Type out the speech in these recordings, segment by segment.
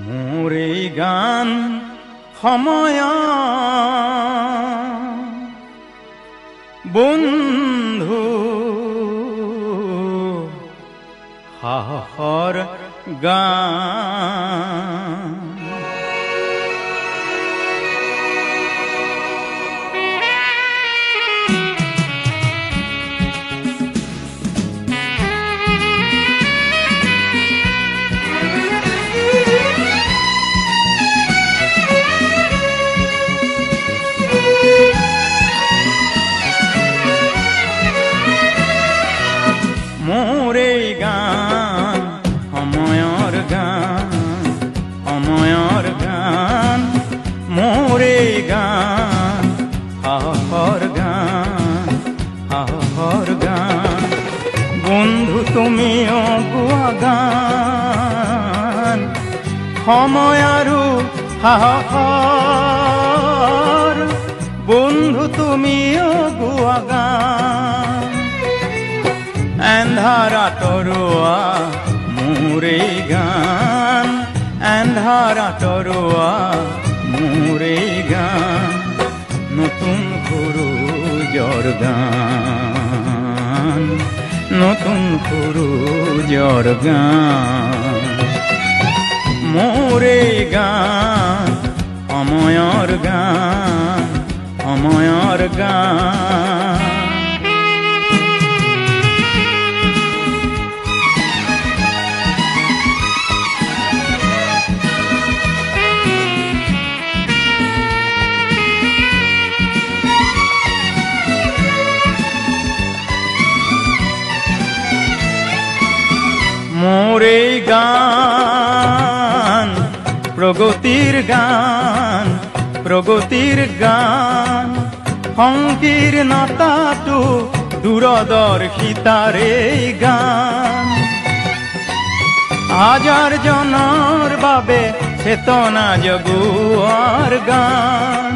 মোৰ এই গান সময় বন্ধু সাহসৰ গান। মোৰ এই গান সময়ৰ গান, সময়ৰ গান, মোৰ এই গান সাহসৰ গান, সাহসৰ গান। বন্ধু তুমিও গোৱা গান সময় আৰু সাহসৰ, বন্ধু তুমিও গোৱা গান। এন্ধাৰ আঁতৰোৱা মোৰ এই গান, এন্ধাৰ আঁতৰোৱা মোৰ এই গান, নতুন সূৰুযৰ গান, নতুন সূৰুযৰ গান। মোৰ এই গান সময়ৰ গান, সময়ৰ গান। মোৰ এই গান প্ৰগতিৰ গান, প্ৰগতিৰ গান, সংকীৰ্ণতাটো দূৰদৰ্শিতাৰে গান। হাজাৰ জনৰ বাবে চেতনা জগোৱাৰ গান।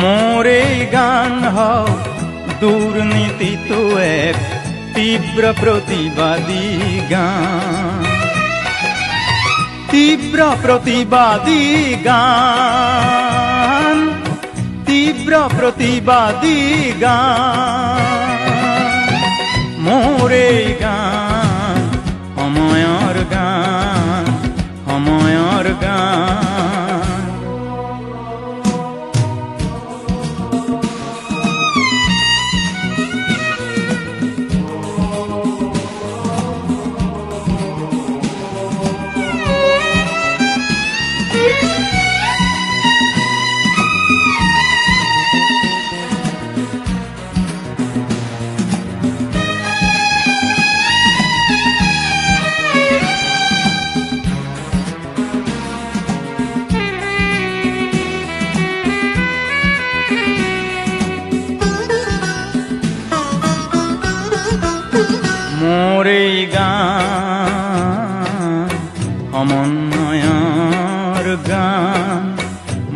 মোৰ এই গান হওক দুৰ্নীতিটো এক তীব্ৰ প্ৰতিবাদী গান, তীব্ৰ প্ৰতিবাদী গান, তীব্ৰ প্ৰতিবাদী গান। মোৰ এই গান সময়ৰ গান, সময়ৰ গান। মোৰ এই গান সমন্বয়ৰ গান,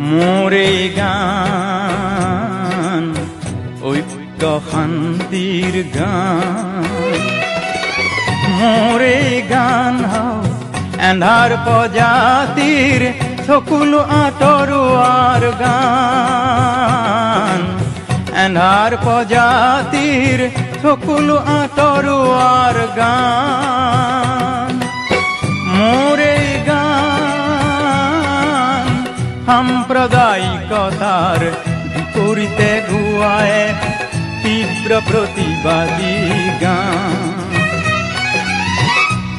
মোৰ এই গান ঐক্য শান্তিৰ গান। মোৰ এই গান হওক এন্ধাৰ প্ৰজাতিৰ চকুলো আঁতৰোৱাৰ গান, এন্ধাৰ প্ৰজাতিৰ চকুলো আঁতৰোৱাৰ গান। মোৰ এই গান সাম্প্ৰদায়িকতাৰ বিপৰীতে গোৱাই তীব্ৰ প্ৰতিবাদী গান,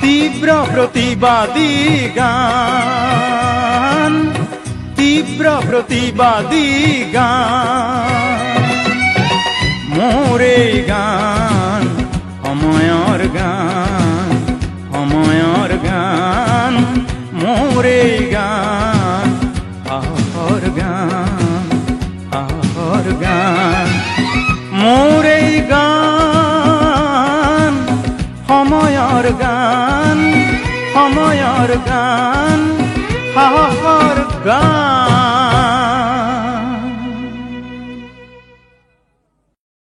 তীব্ৰ প্ৰতিবাদী গান, তীব্ৰ প্ৰতিবাদী গান। মোৰ এই গান